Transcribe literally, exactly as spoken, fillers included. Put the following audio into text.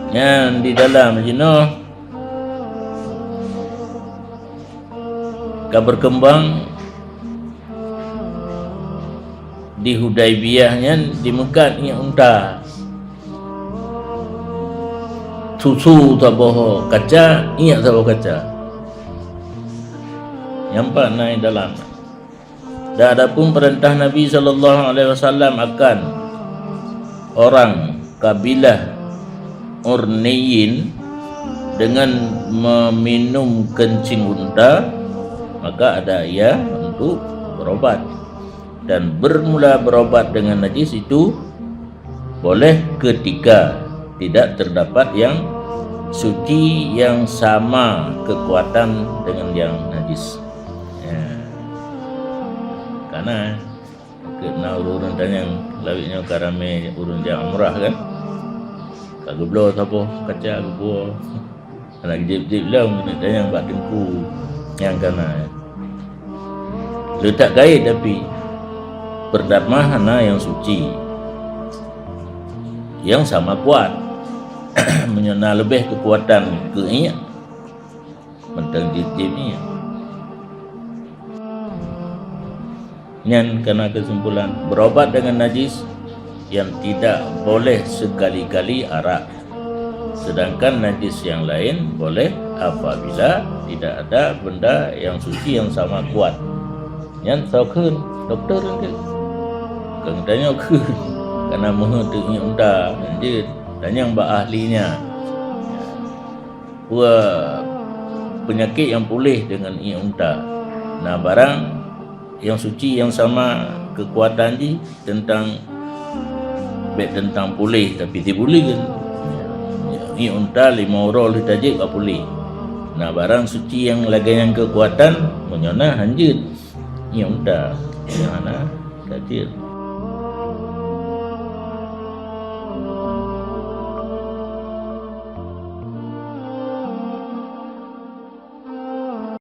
Nyan di dalam jinoe ka berkembang di Hudaibiyah nyan dimeukat iék unta. Susu saboh kaca, iék saboh kaca. Nyan pat na di dalam. Dan adapun perintah Nabi sallallahu alaihi wasallam akan orang kabilah Urniyin dengan meminum kencing unta, maka ada ia untuk berobat. Dan bermula berobat dengan najis itu boleh ketika tidak terdapat yang suci yang sama kekuatan dengan yang najis. Ya. Karena keu na ureuëng-ureuëng tanyong, lawét nyoe ka ramé ureuëng jak umrah kan. Ka geubloe saboh kaca geubuwoe. Hana jieb-jieb lom keuneuk tanyong bak teungku nyang kana. Leutak kait tapi peureudamah hana nyang suci nyang sama kuat. Meunyoe na leubeh keukuatan keu iék, mantong jieb-jieb iék. Nyan kana kesimpulan, berobat dengan najis yang tidak boleh sekali-kali arak. Sedangkan najis yang lain boleh apabila tidak ada benda yang suci yang sama kuat. Nyan soe kheun, doktor kheun. Kon tanyoe kheun. Kana meuheuet teuk iék unta, lanjut tanyong bak ahlinya. Peue peunyakét nyang puléh deungon iék unta? Na barang nyang suci nyang sama keukuatan jih teuntang, bék teuntang puléh, tapi sibuleuen. Iék unta limong uroe lheueh tajeuet ka puléh. Na barang suci nyang lagée nyan keukuatan, meunyoe na hanjeuet. Iék unta nyang hana tajeuet.